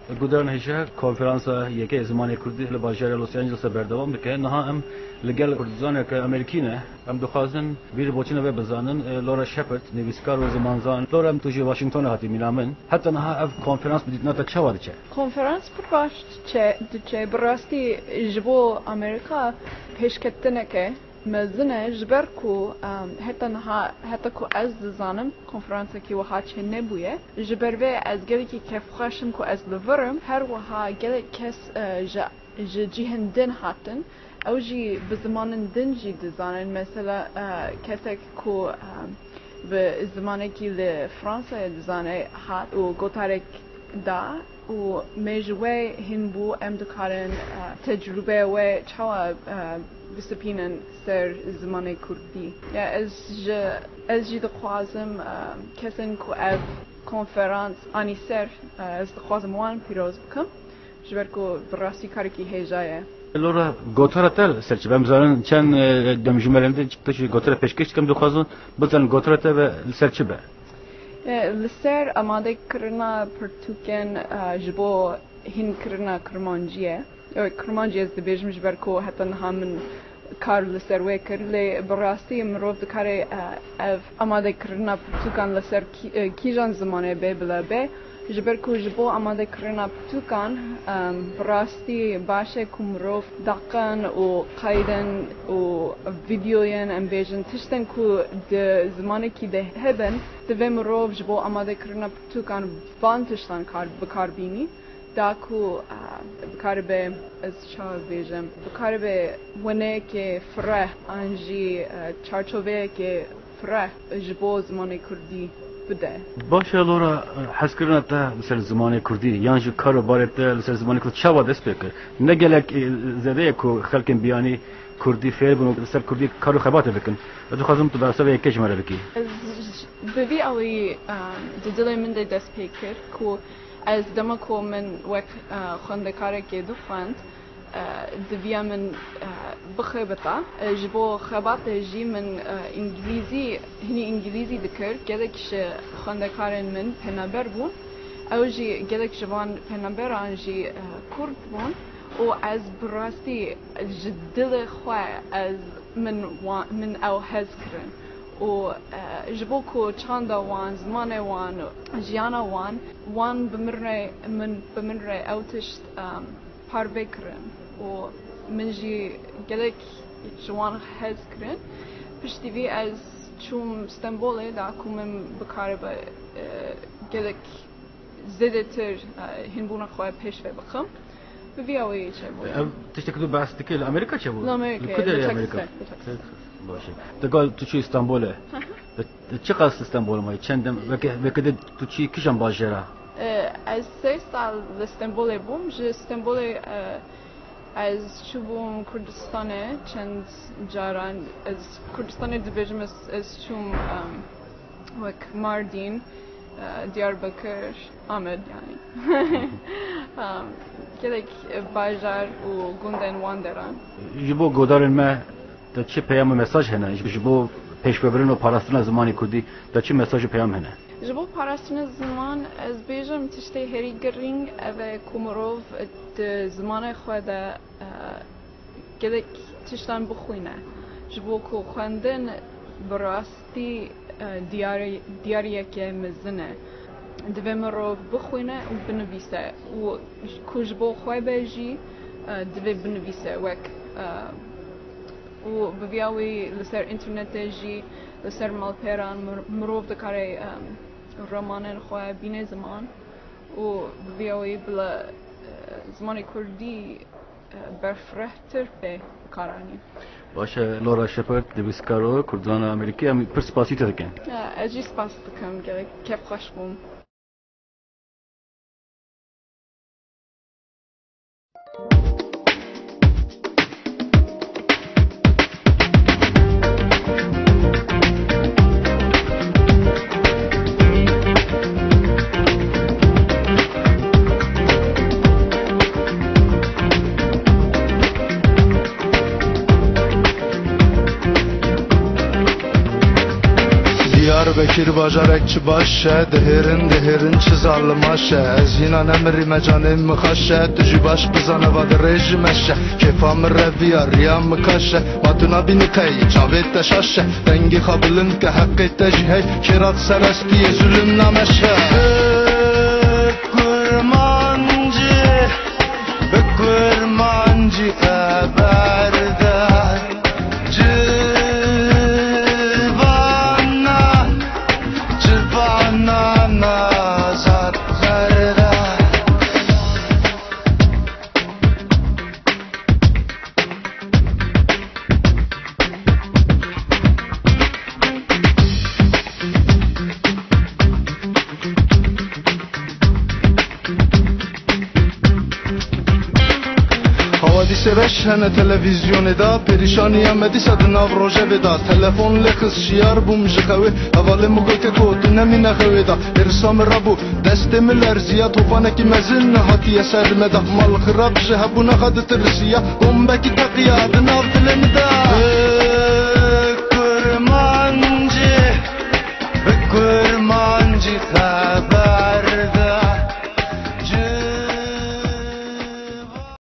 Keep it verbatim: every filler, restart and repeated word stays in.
Guhdarên hêja, konferansa yekê zimanê kurdî li bajarê Los Angelesê berdewam dike. Niha em li gel kurdizaneke Amerîkî ne. Em dixwazin vî rîboçîna vê bizanin. E, Laura Shepard, nivîskar û zimanzan. Laura, em tu ji Washingtonê hatî mîna min. Heta niha ev konferans bi dîtina te çawa diçe? Konferans pir baş diçe, diçe. Bi rastî ji bo Amerîka pêşketineke mezin e, ji ber ku, em, heta niha, heta ku ez dizanim, konferansekî wiha çênebûye. Ji ber vê ez gelekî kêfxweş im ku ez li vir im. Her wiha gelek kes, e, ji, ji cihên din hatin. Ew jî bi zimanên din jî dizanin. Mesela, e, kesek ku, e, bi zimanekî li Fransayê dizane hat û gotarek da û me ji we hîn bû, em dikarin, e, tecrûbeya we çawa, e, bisipînin ser zimanê kurdî. Ya ez ji, ez jî dixwazim, e, kesên ku ev konferans anî ser, e, ez dixwazim wan pîroz bikim. Ji ber ku bi rastî karekî hêja ye. Lora, gotara te li ser çi be? Em zanin çend, e, demjimêrên din tu jî gotara pêşkêş dikim, dixwazin bizanin gotara te be li ser çi be? E, li ser amadekirina pirtûkên, e, ji bo hînkirina kirmanciyê. E, kirmancî ez dibêjim ji ber ku heta niha min kar li ser wê kir, lê bi rastî mirov dikare, e, ev amadekirina pirtûkan li ser kî-, e, kîjan zimanê bê bila bê, ji ber ku ji bo amadekirina pirtûkan, em, bi rastî baş e ku mirov deqan û qeydên û vîdeoyên, em bêjin, tiştên ku di zimanekî de hebin, divê mirov ji bo amadekirina pirtûkan van tiştan kar, bi kar bînî. Da ku, e, bikaribe, ez çawa bêjim, bikaribe weneyeke fireh an jî, e, çarçoveyeke fireh ji bo zimanê kurdî bide. Baş e, Lora, e, hezkirina te li ser zimanê kurdî yan jî karobarê te li ser zimanê kurdî çawa dest pê kir? Ne gelek, e, zêde ye ku xelkên biyanî kurdî fêr bin û li ser kurdî kar û xebatê bikin. Ez dixwazim tu bersiva yekê ji me re bikî. Ez j-, bi vî awî, e, di dilê min de dest pê kir ku Ez dema ku min wek, e, xwendekarekê dixwend, e, diviya min, e, bixebita. E, ji bo xebatê jî min, e, îngilîzî, hinî îngilîzî dikir. Gelek ji xwendekarên min penaber bûn. Ew jî gelek ji van penaberan jî, e, kurd bûn. Û ez bi rastî ji dilê xwe ez, min wa-, min ew hez kirin. Û, e, ji bo ku çanda wan, zimanê wan, jiyana wan, wan bi min re, min, bi min re ew tişt, em, parve kirin. Û min jî gelek ji wan hez kirin. Piştî vî ez çûm Stenbolê, da ku min bikaribe, e, gelek zêdetir, e, hînbûna xwe pêş ve bixim. Bi vî awayî çêbûye. Ev tiştekî tu behs dikî, li Amerîka çêbû? Li Amerîka, Li ku derê li Amerîka? Texasê, li Texasê. Texas. Baş e. Tu got tu çûyî Stenbolê. Hı hı. Tu, tu çiqas li Stenbolê mayî? Çend dem, weke, weke de tu çûyî kîjan bajêra? E, ez sê sal li Stenbolê bûm. Ji Stenbolê, e, ez çûbûm Kurdistanê çend caran. Ez Kurdistanê dibêjim, ez, ez çûm, em, wek Mardîn, e, Diyarbekir, Amed, yanî. Em, gelek bajar û gundên wan deran. Ji bo godarên me te çi peyam û mesaj hene? Ji bo pêşvebirin û parastina zimanê kurdî te çi mesaj û peyam hene? Ji bo parastina ziman, ez bêjim tiştê herî girîng ev e ku mirov di zimanê xwe de, e, gelek tiştan bixwîne. Ji bo ku xwendin bi rastî, e, diyarî-, diyariyeke mezin e. Divê mirov bixwîne û binivîse. Û ku ji bo xwe be jî, e, divê binivîse wek, e, û bi vîya wî li ser înternetê jî, li ser malpêran mir-, mirov dikare, e, romanên xwe bîne ziman û bi vîya wî bila, e, zimanê kurdî, e, berfirehtir bê bikaranîn. Baş e, Laura Shepard, nivîskaro Kurdana Amerîkî, em pir spasî te dikin. Ya, ez jî spas dikim, gelek kêfxweş bûm. Diyarbekir Bajarek çi baş e, dihêrin, dihêrin çi zalimaş e. Ez yîna nemirî me canê min xaş e, tu jî baş bizane va dirêj ji meş e. Kêfa min reviya, riya min kaş e. Ma tu nabînî qey, çavê te şaş e. Dengê xwe bilind ke heqê te jî hey. Kêra di serestiyê zulm nameşe. Bi kurmancî, bi kurmancî xeber de. Civana, civana nazat xerda. Hawadîsê reş hene televîzyonê de, pêrîşaniya me dîsa di nav rojevê de. Telefon lê xist, şiyar bûm ji xewê, hevalê min gote ku tu nemîne xewê de. Hêrsa min rabû, destê min lerziya, topanekî mezin hatiye ser me de. Mal xirab ji hebûna xwe ditirsiya, bombekî teqiya di nav dilê min de. Bi